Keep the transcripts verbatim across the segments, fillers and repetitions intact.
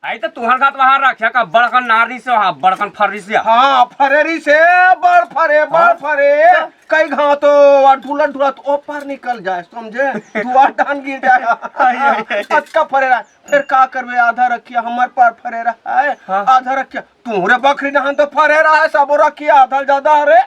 आई तो तुहर साथ वहाँ रखे का बड़कन नारी से, हाँ, बड़कन फर्री से। हाँ, फरेरी से, बड़ फरे, बड़ हाँ? फरे। कई घाव तो ढूलत ढूलत ऊपर निकल जाए, समझे? दुआर डान गिर जाए। आई, आई, आई। अतका फरे रहा। फिर का करबे, आधा रखिया हमर पर फरे रहा है, हाँ। आधा रखिया तुहरे बखरी डहान तो फरे रहा है, सबो रखिया आधा ज्यादा हरे।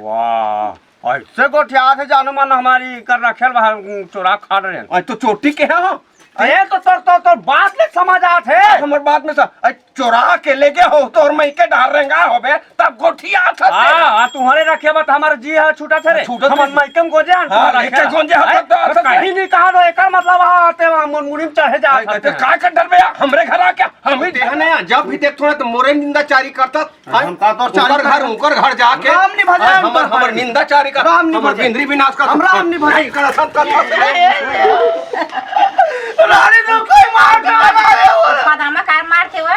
वाह, ऐसे गोठियाथे जानो मन हमर कर रखेल बाहर चोरा खा रहे हैं। आज तो चोटी के है, हाँ। ये तो तोर, तोर, तोर बात ले समझ आत है। हमर बात में सा, आज चोरा के ले गए हो, तोर मइके डार रेंगा होबे, तब गोठियाथे। हाँ, हाँ, तुहरे रखे बा त हमर जी हा छूटा थे रे। छूटा थे। हमर मइके में गोंजे आन हाँ, तुहर लेके रखे। गोंजे हा, हैं? तब तो तो कहीं नहीं कहा तो एकर मतलब हा आते वहाँ मुनमुनी में चढ़े जा भाई, सकते तो हैं। का कर डरबे यार? हमरे घर आके हम ही देहने हैं। जब भी देखथो ना तो मोरे निंदा चारी करता। हम का तोर चारी उनकर घर, करता? उनकर घर जाके राम नहीं भजाए हमर, उनकर हमर भाई। निंदा चारी कर, राम नहीं हमर भजाए। बिंदरी विनाश कर। हम राम नहीं भजाए। नहीं कर, सब कर, सब कर। रानी तो कोई मार के मारे हो। पदामा कार मार के वा।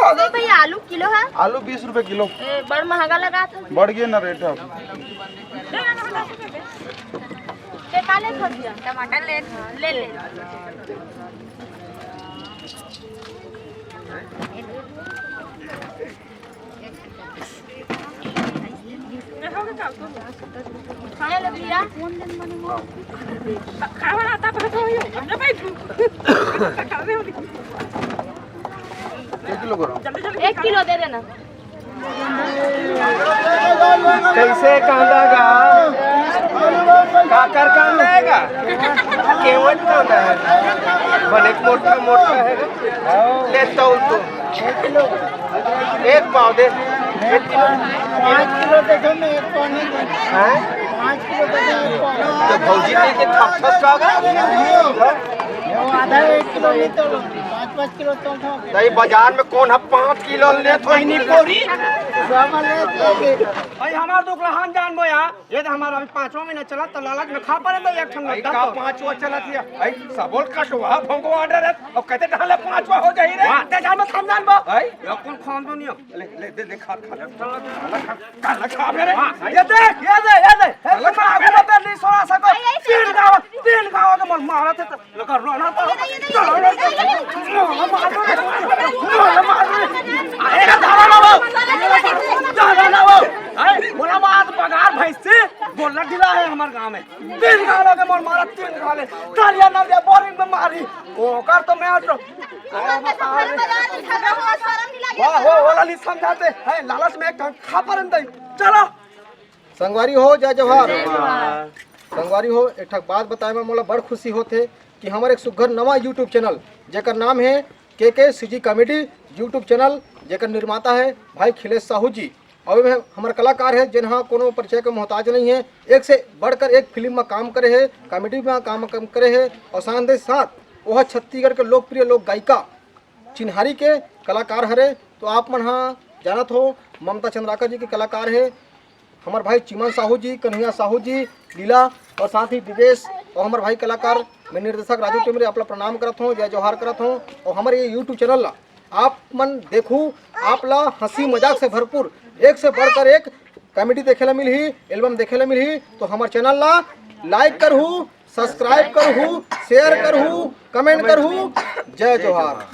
अरे भैया, आलू किलो है? आलू बीस रुपए किलो। ए, बड़ महंगा लगा था। बढ़ गए ना रेट अब। ते का लेत हो दिया? टमाटर ले। ले ले। खाए ले भैया। एक किलो करो। एक किलो दे देना। कैसे कांदा गा? काकर कांदा है गा? केवट कांदा है। बने मोटा मोटा है। ले तौल तो। एक पाव दे। पाँच किलो दे दो ना, एक पाव नहीं दे। हैं? पाँच किलो दे दो, एक पाव। तो भौजी के, के थपथप का गा? वो आधा एक किलो नहीं तोलो, पाँच पाँच किलो तोल दो। तो ये बाजार में कौन है पाँच किलो ले तो ही नहीं बोरी? सब ले तो दे। भाई हमार दुख लहान जान बो यहाँ, ये तो हमारा अभी पाँचवा महीना चला, तो लालच में खा पड़े तो एक ठन भाई, लड्डा का तो। पाँचवा चला दिया? भाई, सबोल कटवा भंगवा ऑर्डर है, अब कहते ढाले पाँचवा हो जाई रे। वाह, ते जान में खान जान बो। भाई? ये कौन खान दो नहीं हो? ले, ले, दे, दे, खा, खा, खा, खा, खा, खा, खा, खा, खा, खा, ये देख, ये दे, ये दे। हे, साला खा, खा, खा, नहीं सोना सको। तीन गावा, तीन गावा के मन मारा थे तो। लगा रोना तो। अरे, धारा ना वो। धारा ना वो। अरे, बोला बात बगार भैंस से, बोला ढीला है हमारे गांव में। तीन गावा के मन मारा, तीन गावा। तालियां ना दिया, बोरिंग में मारी। ओकर तो मैं तो। वाह, वाह, वाला नहीं समझाते। है, लालच में एक खा परन दई। चलो। संगवारी हो, जय जोहार। संगवारी हो, एक ठक बात बताए में मोला बड़ खुशी होथे कि हमर एक सुग्घर नवा YouTube चैनल, जेकर नाम हे के के सी जी कॉमेडी YouTube चैनल, जेकर निर्माता हे भाई खिलेश साहू जी। अउ एमे हमर कलाकार हे, जेन ह कोनो परिचय के मोहताज नहीं हे, एक से बढ़कर एक फिल्म में काम करे हे, कॉमेडी में काम, काम करे हे, अउ साथ ही साथ ओह छत्तीसगढ़ के लोकप्रिय लोक गायिका चिन्हारी के कलाकार हरे। तो आप मन ह जानत हो, ममता चंद्राकर जी के कलाकार हे, हमर भाई चिमन साहू जी, कन्हैया साहू जी, लीला और साथ ही विवेश और हमर भाई कलाकार, मैं निर्देशक राजू टिमरे आप ला प्रणाम करत हूँ, जय जोहार करत हूँ। और हमर ये YouTube चैनल ला आप मन देखू, आप ला हंसी मजाक से भरपूर एक से बढ़कर एक कॉमेडी देखे ला मिलही, एल्बम देखे ला मिलही। तो हमर चैनल ला लाइक करहू, सब्सक्राइब करहू, शेयर करहू, कमेंट करहू। जय जोहार।